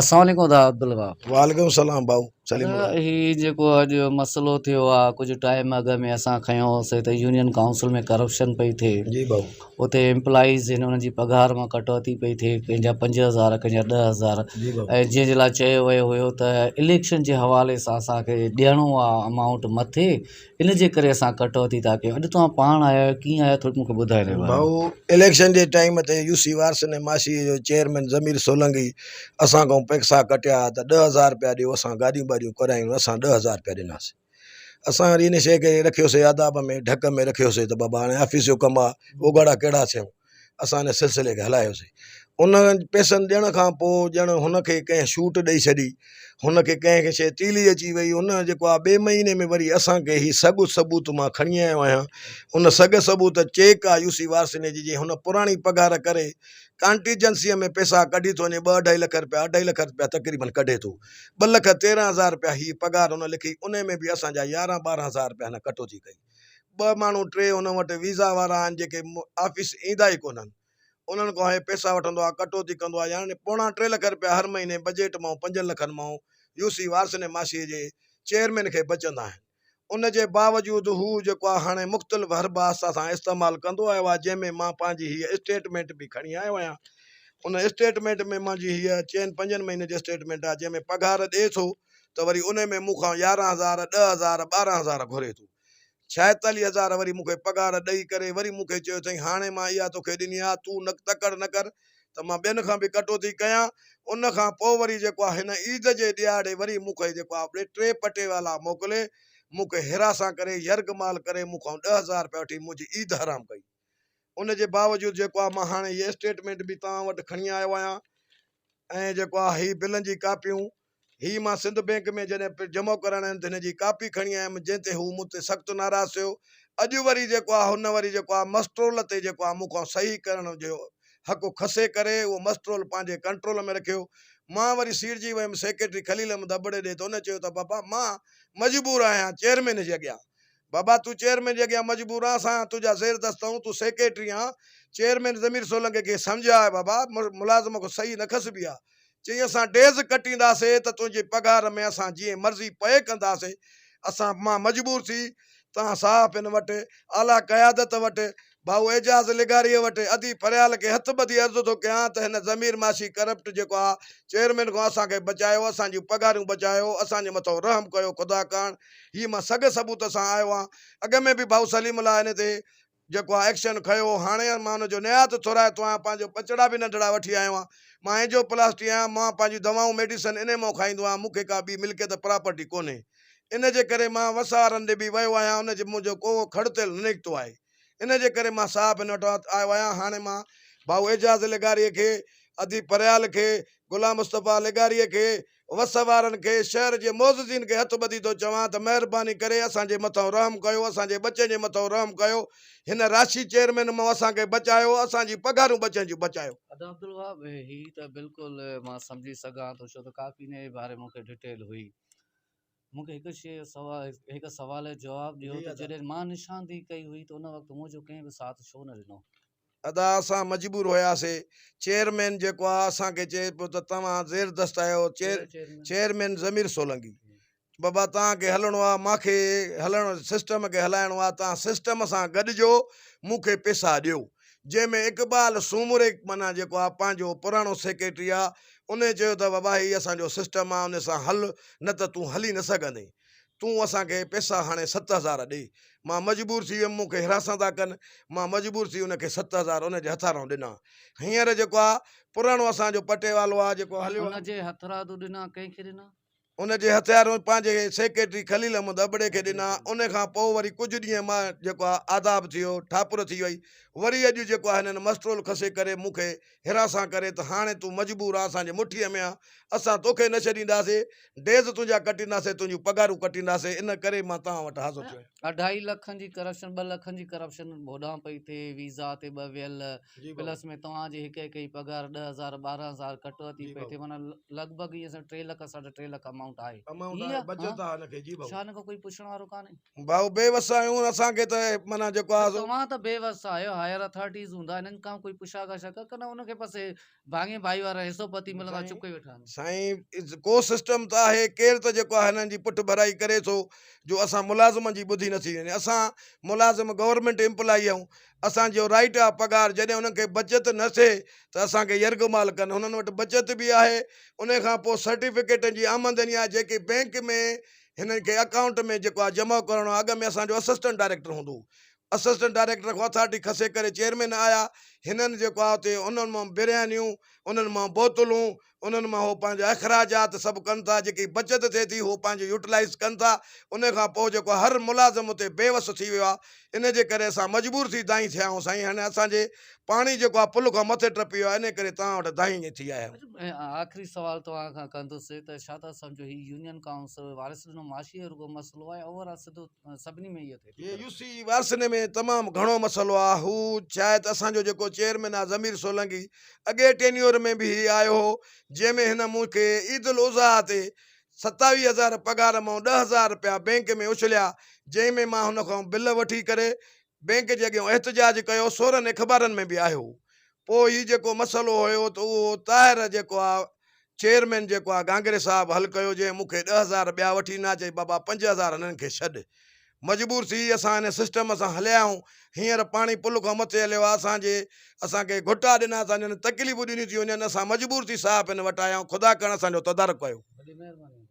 السلام عليڪم ادا عبدالوهاب. وعليڪم السلام ڀائو سليم ادا الله. هي جيڪو اڄ مسئلو ٿيو آ ڪجهه ٽائيم اڳ ۾ اسان کنيو هوسي ته يونين ڪائونسل ۾ ڪرپشن پئي ٿئي جي ڀائو. اتي امپلائيز آهن انهن جي پگهار مان ڪٽوتي پئي ٿئي ڪنهن جا 5000 ڪنهن جا 10000 جي ڀائو. ۽ جنهن جي لاء چيو ويو هيو ته اليڪشن جي حوالي سان اسان کي ڏيڻو آ امائونٽ مٿي ان جي ڪري اسان ڪٽوتي ٿا ڪيون اڄ توهان پاڻ آيا آهيو ڪيئن آيا ٿوري مونکي ٻڌايو ان باري ۾. ڀائو اليڪشن جي ٽائيم تي يو سي وارثن ۽ ماسي جو چيئرمين ضمير سولنگي اسان کان پئسا ڪٽيا ته 10000 رپيا ڏيو اسان گاڏيون ٻاڏيون ڪرايون اسان 10000 رپيا ڏناسين اسان وري ان شيء کي رکيوسي آداب ۾ ڍڪ ۾ رکيوسي ته بابا هاڻي آفيس جو ڪم آ اوڳاڙا ڪهڙا ٿيون اسان ان سلسلي کي هلايوسين. ان پئسن ڏيڻ کان پوء ڄڻ هن کي ڪنهن شوٽ ڏئي ڇڏي، هن کي ڪنهن شيء تيلي اچي وئي، هن جيڪو آهي ٻئي مهيني ۾ وري اسان کي هي سڳ ثبوت مان کڻي آيو آهيان، ان سڳ ثبوت چيڪ آهي يو سي وارثني جي جنهن هن پراڻي پگهار ڪري ڪانٽيجنسيء ۾ پئسا ڪڍي ٿو وڃي، ٻه اڍائي لک رپيا، اڍائي لک رپيا تقريبن ڪڍي ٿو، 2,13,000 رپيا هيء پگهار هن لکي، انهي ۾ به اسان جا يارهن ٻارهن هزار رپيا هن ڪٽوتي ڪئي. ٻه ماڻهو ٽي هن وٽ ويزا وارا آهن جيڪي آفيس ايندا ئي ڪونهن انهن کان هي پئسا وٺندو آهي ڪٽوتي ڪندو آهي يعني پوڻا ٽي لک رپيا هر مهيني بجيٽ مان پنجن لکن مان يو سي وارثن معاشي جي چيئرمين کي بچندا آهن ان جي باوجود هو جيڪو آهي هاڻي مختلف حربا اسان سان استعمال ڪندو آيو آهي جنهن ۾ مان پنهنجي هيء اسٽيٽمينٽ به کڻي آيو آهيان ان اسٽيٽمينٽ ۾ منهنجي هيء چئن پنجن مهينن جي اسٽيٽمينٽ آهي جنهن ۾ پگهار ڏئي ٿو ته وري انهي ۾ مون کان 11000، 10000، 12000 گهري ٿو. 46 هزار وري مون کي پگهار ڏئي ڪري وري مون کي چيو اٿئين هاڻي مان اها توکي ڏني آهي تون نه تڪڙ نه ڪر ته مان ٻين کان به ڪٽوتي ڪيان. ان کان پوء وري جيڪو آهي هن عيد جي ڏهاڙي وري مون کي جيڪو آهي ٽي پٽيوالا موڪلي مون کي هراسان ڪري يرغمال ڪري مون کان 10000 رپيا وٺي منهنجي عيد حرام ڪئي. ان جي باوجود جيڪو آهي مان هاڻي هيء اسٽيٽمينٽ به توهان وٽ کڻي آيو آهيان ۽ جيڪو آهي هي بلن جي ڪاپيون هي مان سنڌ بئنڪ ۾ جڏهن جمع ڪرائڻ آيم ته هن جي ڪاپي کڻي آيم جنهن تي هو مون تي سخت ناراض ٿيو. اڄ وري جيڪو آهي هن وري جيڪو آهي مسٽرول تي جيڪو آهي مون کان صحيح ڪرڻ جو حق کسي ڪري اهو مسٽرول پنهنجي ڪنٽرول ۾ رکيو. مان وري سيڙجي ويم سيڪريٽري خليل احمد ابڙي ڏي ته ان چيو ته بابا مان مجبور آهيان چيئرمين جي اڳيان بابا تون چيئرمين جي اڳيان مجبور آن اسان تنهنجا زيردست آهيون تون سيڪريٽري آن چيئرمين ضمير سولنگي کي سمجهاء بابا ملازم کان صحيح نه کسبي آ چيائين اسان ڊيز ڪٽينداسي ته تنهنجي پگهار ۾ اسان جيئن مرضي پئي ڪنداسي اسان مان مجبور ٿي توهان صحافين وٽ اعليٰ قيادت وٽ ڀائو اعجاز لغاريء وٽ ادي فريال کي هٿ ٻڌي عرض ٿو ڪيان ته هن ضمير معاشي ڪرپٽ جيڪو آ چيئرمين کان اسان کي بچايو اسان جون پگهاريون بچايو اسان جي مٿو رحم ڪيو خدا ڪاڻ هي مان سگهه ثبوت سان آيو آهيان اڳ ۾ به ڀائو سليم الله ان تي جيڪو آ ايڪشن کنيو هو هاڻي مان ان جو نهايت ٿورائتو آهيان پنهنجو ٻچڙا به ننڍڙا وٺي آيو آهيان مان اينجو پلاسٽي آهيان مان پنهنجون دوائون ميڊيسن انهي مان کائيندو آهيان مون کي ڪا ٻي ملڪيت پراپرٽي ڪونهي ان جي ڪري مان وس وارن ڏي به ويو آهيان ان جي منهنجو ڪو کڙ تيل نه نڪتو آهي ان جي ڪري مان صاحب هن وٽ آيو آهيان هاڻي مان ڀائو اعجاز لغاري کي ادي پريال کي غلام مصطفيٰ لغاري کي وس وارن کي، شهر جي معززين کي هٿ ٻڌي ٿو چوان ته مهرباني ڪري اسان جي مٿئون رحم ڪيو، اسان جي ٻچن جي مٿئون رحم ڪيو، هن راشي چيئرمين مئون اسان کي بچايو، اسان جي پگهارون ٻچن جون بچايو. ادا عبدالوهاب هي ته بلڪل مان سمجهي سگهان ٿو ڇو ته ڪافي انهي باري مون کي ڊيٽيل هئي. مون کي هڪ شيء سوال هڪ سوال جو جواب ڏيو ته جڏهن مان نشاندهي ڪئي هئي ته ان وقت منهنجو ڪنهن به ساٿ ڇو نه ڏنو؟ ادا اسان مجبور هياسي چيئرمين جيڪو آ اسان کي چئي پيو ته توهان زيردست آهيو چيئرمين ضمير سولنگي بابا توهان کي هلڻو آ مان کي هلڻ سسٽم کي هلائڻو آ توهان سسٽم سان گڏجو مون کي پيسا ڏيو جنهن ۾ اقبال سومري معنيٰ جيڪو آ پنهنجو پراڻو سيڪريٽري آ انهي چيو ته بابا هي اسان جو سسٽم آ ان سان هل نه ته تون هلي نه سگهندين تون اسان کي پئسا هاڻي 7000 ڏي. مان مجبور ٿي ويم، مون کي هراسان ٿا ڪن. مان مجبور ٿي ان کي 7000 ان جي هٿارئون ڏنا. هينئر جيڪو آ، پراڻو اسان جو پٽيوالو آ، جيڪو هليو ان جي هٿرادو ڏنا، ڪنهن کي ڏنا؟ ان جي هٿيارون پنهنجي سيڪريٽري خليل احمد ابڙي کي ڏنا. ان کان پوء وري ڪجهه ڏينهن مان جيڪو آ، آداب ٿي ويو، ٺاپر ٿي وئي. وري اڄ جيڪو آ، هنن مسٽرول کسي ڪري مون کي هراسان ڪري ته هاڻي تون مجبور آن، اسان جي مٺيء ۾ آن، اسان توکي نه ڇڏينداسين، ڊيز تنهنجا ڪٽينداسين، تنهنجون پگهارون ڪٽينداسين، ان ڪري مان توهان وٽ حاضر ٿيو آهيان. اڍائي لکن جي ڪرپشن، ٻه لکن جي ڪرپشن هوڏانهن پئي ٿئي، ويزا تي ٻه ويل، پلس ۾ توهان جي هڪ هڪ جي پگهار 10,000 12,000 ڪٽوتي پئي ٿئي، معنيٰ لڳ ڀڳ ائين سمجهه ٽي لک ساڍا ٽي لک امائونٽ. امائونٽ آهي. امائونٽ آهي بچت آهي هن کي جي ڀائو. ڇا هن کان ڪوئي پڇڻ وارو ڪانهي؟ ڀائو بي وس آهيون اسان کي ته معنيٰ جيڪو آهي سو. توهان ته بي وس آهيو هائر اٿارٽيز هوندا انهن کان ڪوئي پڇا ڳاڇا ڪر ڪنه ان کي بس ڀاڱي ڀائي وارا حصو پتي ملندا چپ ڪئي ويٺا آهن. سائين ڪو سسٽم ته آهي ڪير ته جيڪو آهي هنن جي پٺ ڀرائي ڪري ٿو جو اسان ملازمن جي ٻڌي نٿي وڃي اسان ملازم گورنمينٽ امپلائي آهيون اسان جو رائيٽ آهي پگهار جڏهن انهن کي بچت نه ٿئي ته اسان کي يرغمال ڪن هنن وٽ بچت به آهي ان کان پوء سرٽيفڪيٽن جي آمدني آهي جيڪي بينڪ ۾ هنن کي اڪائونٽ ۾ جيڪو آهي جمع ڪرڻو آهي اڳ ۾ اسان جو اسسٽنٽ ڊائريڪٽر هوندو هو اسسٽنٽ ڊائريڪٽر کان اٿارٽي کسي ڪري چيئرمين آيا هنن جيڪو آ اتي انهن مان بريانيون انهن مان بوتلون انهن مان هو پنهنجا اخراجات سڀ ڪن ٿا جيڪي بچت ٿئي ٿي هو پنهنجو يوٽيلائيز ڪن ٿا ان کان پوء جيڪو هر ملازم اتي بي وس ٿي ويو آ ان جي ڪري اسان مجبور ٿي دانهين ٿيا آهيون سائين هاڻي اسان جي پاڻي جيڪو آ پل کان مٿي ٽپي ويو آ ان ڪري توهان وٽ دانهين ٿي آيا آهيون. ۽ آخري سوال توهان کان ڪندس ته ڇا ٿا سمجهو هي يونين ڪائونسل وارث ڏنو معاشي جو رڳو مسئلو آهي اوور آل سڌو سڀني ۾ اهو ٿئي ٿو. هي يو سي وارثن ۾ تمام گهڻو مسئلو آ هو شايد اسان جو جيڪو چيئرمين آ ضمير سولنگي اڳي ٽينيور ۾ به هي آيو هو جنهن ۾ هن مون کي عيد الاضحيٰ تي 27 هزار پگهار مان 10,000 رپيا بينڪ ۾ اڇليا جنهن ۾ مان هن کان بل وٺي ڪري بينڪ جي اڳيان احتجاج ڪيو سورن اخبارن ۾ به آيو پوء هي جيڪو مسئلو هيو ته اهو طاهر جيڪو آ چيئرمين جيڪو آ گانگري صاحب حل ڪيو جنهن مون کي 10,000 ٻيا وٺي ڏنا چئي بابا 5,000 هنن کي ڇڏ. مجبور ٿي اسان ان سسٽم سان هليا آهيون هينئر پاڻي پل کان مٿي هليو آ اسان جي اسان کي گهٽا ڏنا اسان جن تڪليفون ڏنيون ٿيون وڃن اسان مجبور ٿي صاحب هن وٽ آيا آهيون خدا ڪرڻ اسان جو تدارڪ ڪيو. وڏي مهرباني.